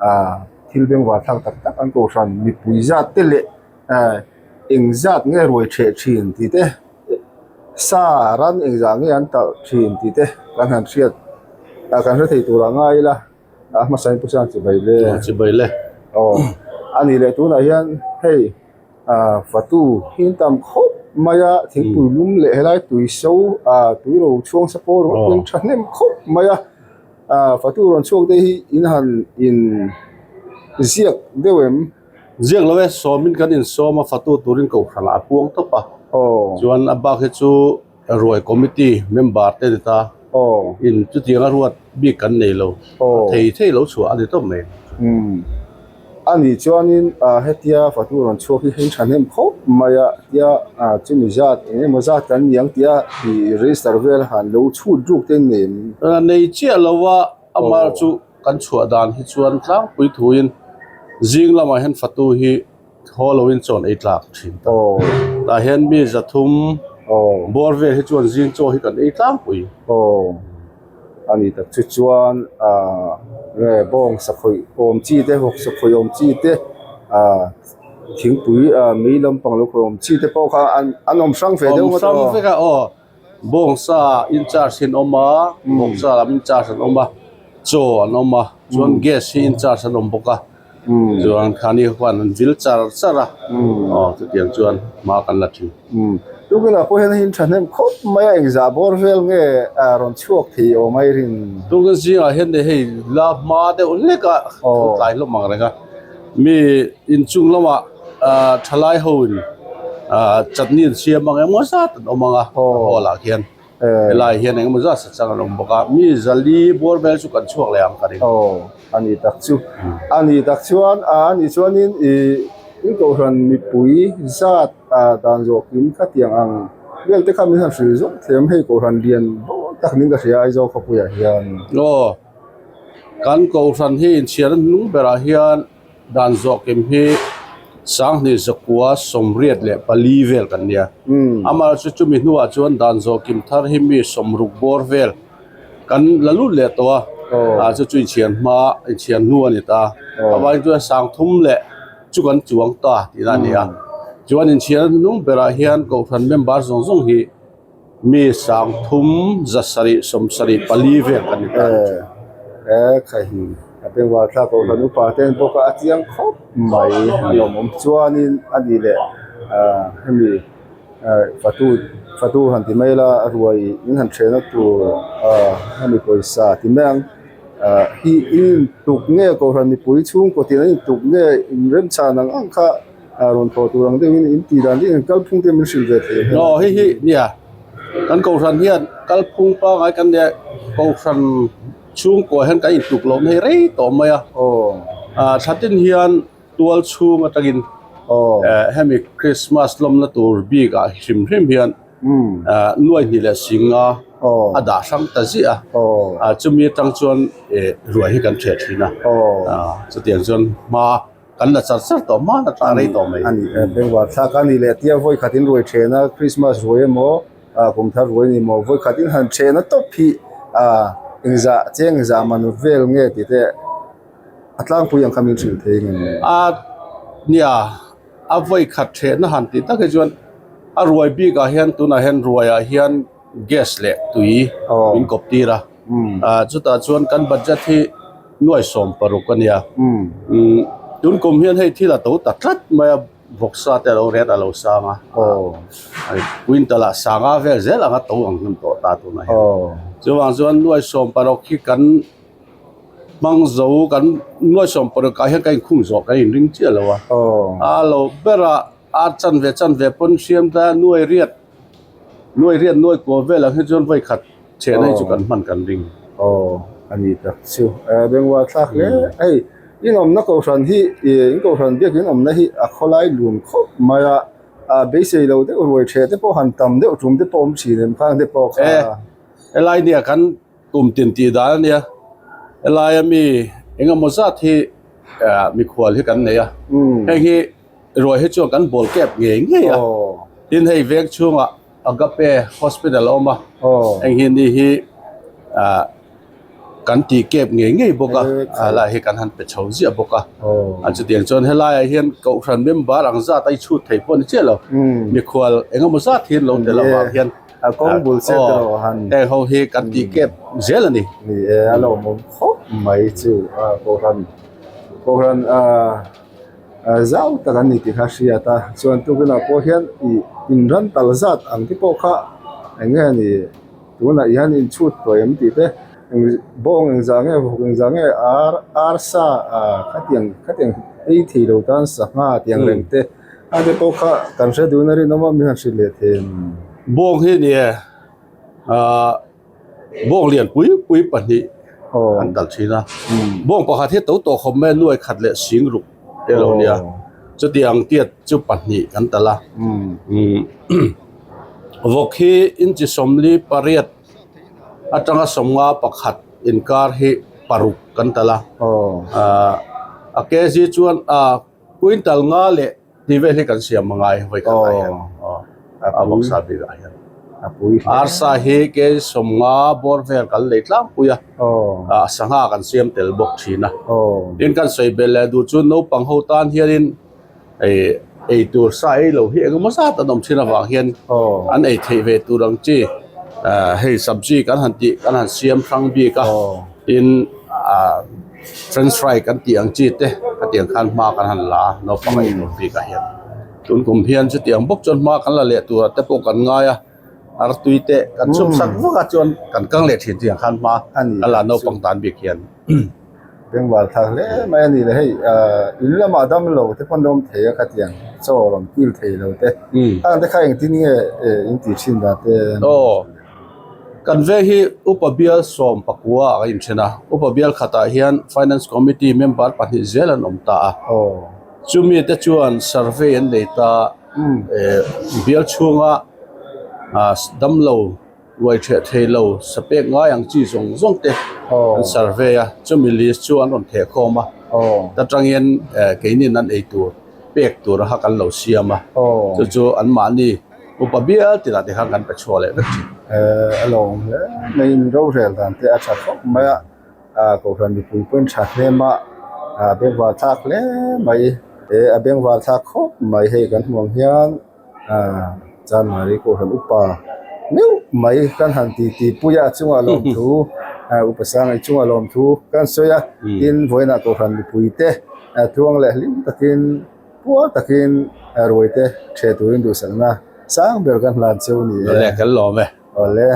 ah thil bengvar thlak tak tak an kohhran mipui zat te leh eh eng zat nge ruai theh thin tih te sa ran engzah nge an talh thin tih te kan han hriat ah kan hre thei tur ah ngai ila. A hmasa in pu sang chibai le. Chibai le. Aw a nih leh tunah hian hei ah fatu hi an tam khawp mai a thingpui lum leh helai tui so ah tui ro chhuang sa pawh rawh in thahnem khawp mai a ah fatu rawn chhuak te hi in han in ziak deuh em. Ziak lo e sawmin kan insawm a fatu turin kohhran ah a puang tawp a. Aw. Chuan a bak hi chu. Ruai committee member te ni ta. Aw. In chutianga ruat bik kan nei lo. Aw. Thei thei lo chhuah a ni tawp mai. Umm. A nih chuanin hetia fatu rawn chhuak hi hei thahnem khawp mai a tia chumi zat eng emaw zat kan ni ang tia i register vel han lo chhut ruk te nei em? Nei chiah lo a, amah chu kan chhuah dan hi chuan tlangpui thuin zing lamah hian fatu hi Thaw lo in chawn ei tlak thin ta. Tah hian mi zathum bawr vel hi chuan zing chaw hi kan ei tlangpui. Aw a ni tak chu chuan ah nge bawng sakhawih awm chi te vawk sakhawih awm chi te ah thingpui ah mei lampang lo khawih awm chi te pawh kha an an awm hrang ve deuh ngawt Awm hrang vek a aw bawngsa in charge hi an awm a vawksa lam in charge an awm a chaw an awm a chuan gas hi in charge an awm bawk a. Chuan khani khuan an vil char char a, aw chutiang chuan hma kan la thin. Tukinah pawh hian hin thahnem khawp mai a, engzah bawr vel nge rawn chhuak thei awm a i rin? Tukin zingah hian hei la hma deuh hlek a, thu tlai hlawm ang reng a, mi inchung lamah thalai ho in chutney an siam ang emaw zat an awm ang a, hall ah khian. Helai hian engemaw zat sachang an awm bawk a, mi zali bawr vel chu kan chhuak leh ang ka ring. Aw, a ni tak chu. A ni tak chuan, a ni chuanin ih in kohhran mipui zat dan zawh kim khatiang ang vel te kha min han hrilh zawk thei ang hei kohhran lian bawk tak ning ka hria Aizawl khawpuiah hian. Aw, kan kohhran hi inchhiarna hnung berah hian. Dan zawhkim hi Sanghnih zakua 84 vel kan nia. Amaherawhchu chumi hnuah chuan dan zawhkim thar hi mi 60 bawr vel kan la lut leh tawh a, ah chu chu inchhiar hma inchhiar hnu a ni ta. Avangin chuan Sangthum leh chu kan chuang ta tihna a ni a. Chuan inchhiar hnung berah hian Kohhran member zawng zawng hi Mi 374 vel kan ni ta. E kha hi a bengvar thlak ko hran upa te an bawk a a chiang khawp mai a lawmawm chuanin a ni leh ah hemi ah fatu fatu han ti mai ila a ruai in han thehna tur ah hemi pawisa ti mai ang ah hi in intuk nge kohhran mipui chhungkaw tin an intuk nge inremchhan ang ang kha. A rawn thawh tur ang deuhin in tih dan deuhin kalphung te min hrilh ve thei ang. Aw hei hi nia kan kohhran hian kalphung pangngai kan nia kohhran chhungkua hian kan intluk loh na hi rei tawh mai a. Aw. Ah thlatin hian tual chhung atangin Aw. eh hemi Christmas lawmna tur bik ah hrim hrim hian ah nuai hnih leh singa Aw. a dah hrang ta ziah a. Aw. Ah chumi atang chuan eh ruai hi kan ṭheh ṭhin a. Aw. Ah chutiang chuan hma Kan la char char tawh hman a tla rei tawh mai. A ni e, bengvar thlak a ni leh tia vawi khat in ruai then a, Christmas ruai emaw kum thar ruai ni maw vawi khat in han then a tawp hi engzah cheng engzah man vel nge tih te a tlangpui ang kha min hrilh thei nge ni? A nia, a vawi khat then a han tih tak hi chuan a ruai bik ah hian tunah hian ruai ah hian gas leh tui min kawp tir a, chutah chuan kan budget hi Nuai 16 a nia. Tun kum hian hei thil a to ta tlat mai a, vawksa te a lo ret a lo sang a. Quintal ah sanga vel zel anga to ang hnem tawh ta tunah hian. Chuvang chuan nuai 16 hi kan hmang zo kan nuai 16 ah hian kan inkhung zawh kan inring chiah lo a. A lo ber a a chanve chanve pawn hriam ta nuai riat nuai riat nuai kua vel ang hi chuan vawi khat Chehna hi chu kan hman kan ring. Aw, a ni tak chu. Bengvar thlak hle. Hei, in awmna kohhran hi, in kohhran biak in awmna hi a khawlai lun khawp mai a, a beisei lo deuh ruai theh te pawh han tam deuh tum te pawh awm thin em khang te pawh kha. E, helai nia kan kum tin tih dan a nia. Helai ami engemaw zat hi. mikhual hi kan nei a heng hi ruai hi chuan kan bawl kep ngei ngei a tin hei veng chhungah Agape Hospital a awm a heng hi ni hi ah kan tih kep ngei ngei bawk a a lai hi kan han pe chho ziah bawk a a chutiang chuan helaiah hian kohhran member ang zat a i chhut thei pawh a ni chiah lo mikhual eng emaw zat hi an lo tel avang hian a kawng bul che te lo han heng ho hi kan tih kep zel a ni. Ni e a lo awm khawp mai chu a kohhran kohhran ah zau tak an ni tih kha a hriat a chuan tukinah pawh hian ih inran tal zat ang te pawh kha eng nge ni. Tunah hian inchhut tawh em tih te eng bawng engzah nge vawk engzah nge ar arsa ah khatiang khatiang ei thei lo tan sangha tiang reng te a te pawh kha kan hre dun a rinawm a min han hrilh leh thei em? Bawng hi ni e ah bawng lian pui pui pahnih an dal thin a bawng pakhat hi to tawh khawp mai a nuai khat leh sing ruk te lo nia chutiang tiat chu pahnih kan tal a umm. Vawk hi inchi 48 atanga 50 pakhat inkar hi paruk kan tal a ah a kg chuan ah quintal nga leh tih vel hi kan siam a ngai vawi khat ah hian a vawksa bik ah hian arsa hi kg 50 bawr vel kan lei tlangpui a ah sangha kan siam tel bawk thin a tin kan sawi belh leh duh chu naupang ho tan hianin. Hei ei tur sa ei lo hi engemaw zat an awm thin avang hian an ei theih ve tur ang chi ah hei sabji kan han tih kan han siam hrang bik a tin ah french fry kan tih ang chi te khatiang khan hma kan han la a naupang ei tur bik ah hian tun kum hian chutiang bawk chuan hma kan la leh tur ah te pawh kan ngai a artui te kan chhum sak vak a chuan kan kang leh thin tiang khan hma kan la naupang tan bik hian. Bengvar thar hle mai a ni le hei ahh in lamah dam lo te pawn awm thei a khatiang chaw rawn kil thei lo te khang te kha engtin nge in tih thin dan te aw kan veng hi upa bial sawm pakua a inthen a upa bial khatah hian finance committee member pahnih zel an awm ta a aw chumi te chuan survey an nei ta eh bial chhunga ah damlo Ruai ṭheh thei lo sa pek ngai ang chi zawng zawng te an survey a, chumi list chu an rawn theh khawm a, ta tangin keinin an ei tur pek tur a kha kan lo siam a, chu chu anmahni upa bial tinah te khan kan pe chhuak leh vek thin. A lo awm hle mai in rorel dan te a tha khawp mai a, kohhran mipui pawhin tha hnem a, a bengvar thlak hle mai, a bengvar thlak khawp mai hei kan hmuh ang hian. Aaa Chanmari Kohhran upa meuh mai kan han ti ti pui a a chungah lawmthu ah upa Sangai chungah lawmthu kan sawi a tin vawiinah Kohhran mipui te tluang leh hlim takin puar takin ruai te ṭheh turin duhsakna sang ber kan hlan cheu ni e. Awle kan lawm e. Awle.